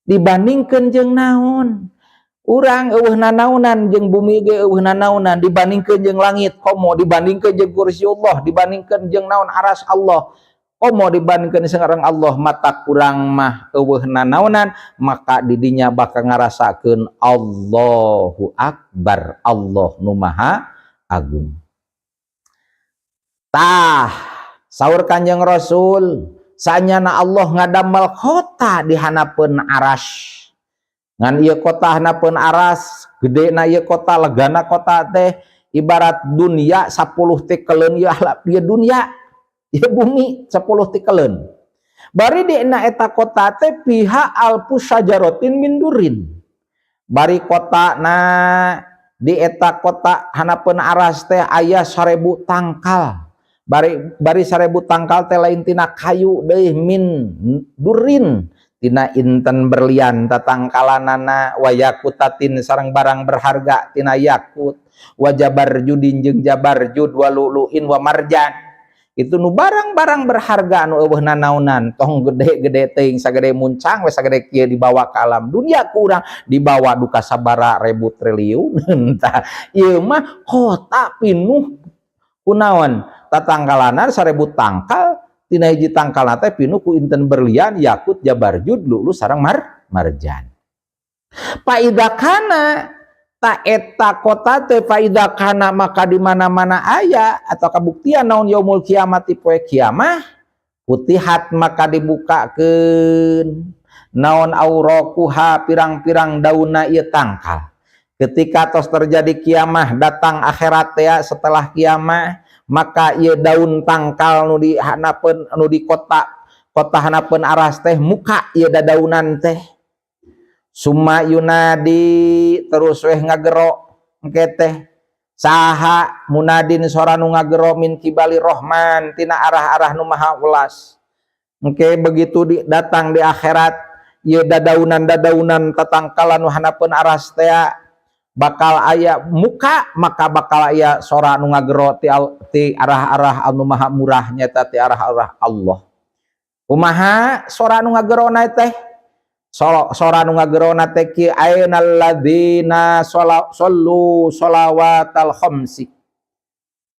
Dibandingkeun jeung naon, urang euweuh nanaonan, jeung bumi ge euweuh nanaonan dibandingkeun jeung langit, komo dibandingkeun jeung kursi Allah, dibandingkeun jeung naon, aras Allah, komo dibandingkan sareng Allah. Mata kurang mah euweuh nanaonan, maka didinya bakal ngarasakeun Allahu Akbar, Allah nu Maha Agung. Tah, saur Kanjeng Rasul, sanyana Allah ngadamel kota di hanapeun aras. Ngan ieu kota hanapeun aras, gede na ieu kota, legana kota teh ibarat dunia 10 tikeleun. Ieu ieu dunia, ieu bumi 10 tikeleun. Bari di na eta kota teh fiha alfu syajarotin min durin. Bari kota na, di eta kota hanapeun aras teh aya 1000 tangkal. Bari bari 1000 tangkal teh lain tina kayu deui, min durin, tina inten berlian tatangkalanana, wa yakutatin, sareng barang berharga tina yakut, wa jabarjudin, jeung jabarjud, wa lu'lu'in wa marjan. Itu nu barang-barang berharga anu euweuh nanaonan. Tong gede-gede teuing, sagede muncang we, sagede kieu dibawa ke alam dunia kurang dibawa duka sabara ribu triliun. Tah, ieu mah kota pinuh kunaon, tatangkalanan 1000 tangkal, tina hiji tangkal teh pinuh ku inten berlian, yakut, jabarjud, lulu sareng marjan. Faidza kana, tah eta kota teh, faidza kana, maka di mana-mana aya atau kabuktian naon, yaumul kiamat, poe kiamah, futihat, maka dibukakeun naon, auraquha, pirang-pirang daunna ieu tangkal. Ketika tos terjadi kiamah, datang akhirat ya, setelah kiamah, maka ieu daun tangkal nu di hanapeun, nu di kota kota hanapeun aras teh, muka ieu dadaunan teh. Summa yunadi, terus weh ngagero engke teh saha, munadin, sora nu ngagero, min qibali rohman, tina arah-arah nu Maha Welas. Engke begitu datang di akhirat, ieu dadaunan-dadaunan tatangkalan nu hanapeun aras teh bakal aya muka, maka bakal aya sora nu ngagero ti arah-arah anu Maha Murah, nyata ti arah-arah Allah. Kumaha sora nu ngagerona teh? Sora nu ngagerona teh kieu: ainal ladzina shollu sholawatal khamsi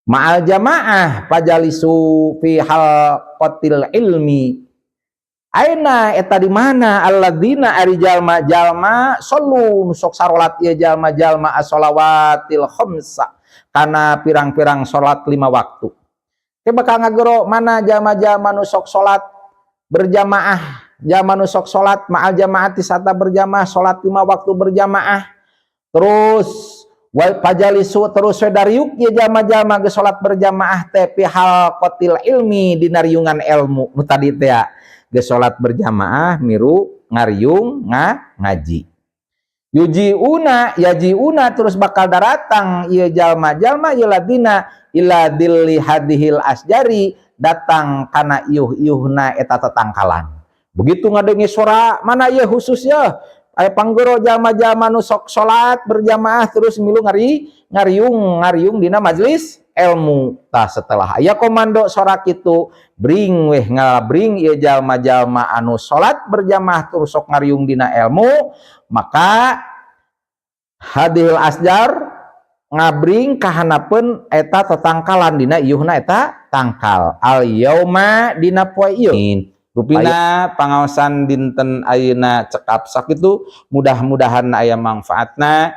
ma'al jamaah fajalisu fi halqatil ilmi. Aina, eta di mana, alladzina, ari jalma-jalma, shollu, sok sarolat ieu jalma-jalma, as-sholawatil khamsa, kana pirang-pirang salat lima waktu. Ke bakal ngagero mana jalma-jalma nu sok salat berjamaah, jalma nu sok salat ma'al jamaati, sarta berjamaah, salat lima waktu berjamaah. Terus wal fajalisu, terus we dariuk ieu jalma-jalma geus salat berjamaah teh, fi halqatil ilmi, dina riungan ilmu nu tadi teh ya. Geus salat berjamaah, miru ngariung ngaji. Yujiuna, yajiuna, terus bakal daratang ieu jalma-jalma, ieu ladina, ila dzilli hadihil asjari, datang kana iuh-iuhna eta tetangkalan. Begitu ngadenge sora mana ieu, khusus ya aya panggero jalma-jalma nu sok salat berjamaah, terus milu ngariung ngariung dina majelis ilmu. Tah, setelah aya komando sorak itu, bring weh ngalabring ieu jalma-jalma anu salat berjamaah terus sok ngariung dina ilmu, maka hadil asjar ngabring kahanapeun eta tetangkalan, dina iuhna eta tangkal, al yauma, dina poe ieu. Rupina pangaosan dinten ayeuna cekap sakitu, mudah-mudahan aya manfaatna.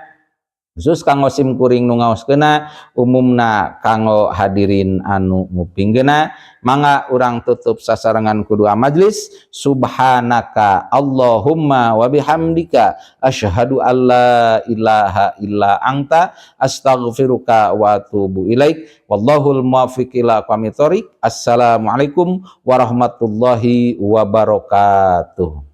Khusus kanggo sim kuring nu ngaoskeunna, umumna kanggo hadirin anu ngupingkeunna. Mangga urang tutup sasarengan ku doa majlis. Subhanaka Allahumma wa bihamdika, asyhadu alla ilaha illa anta, astaghfiruka wa atubu ilaik. Wallahul muwaffiq ila aqwamit thoriq. Assalamualaikum warahmatullahi wabarakatuh.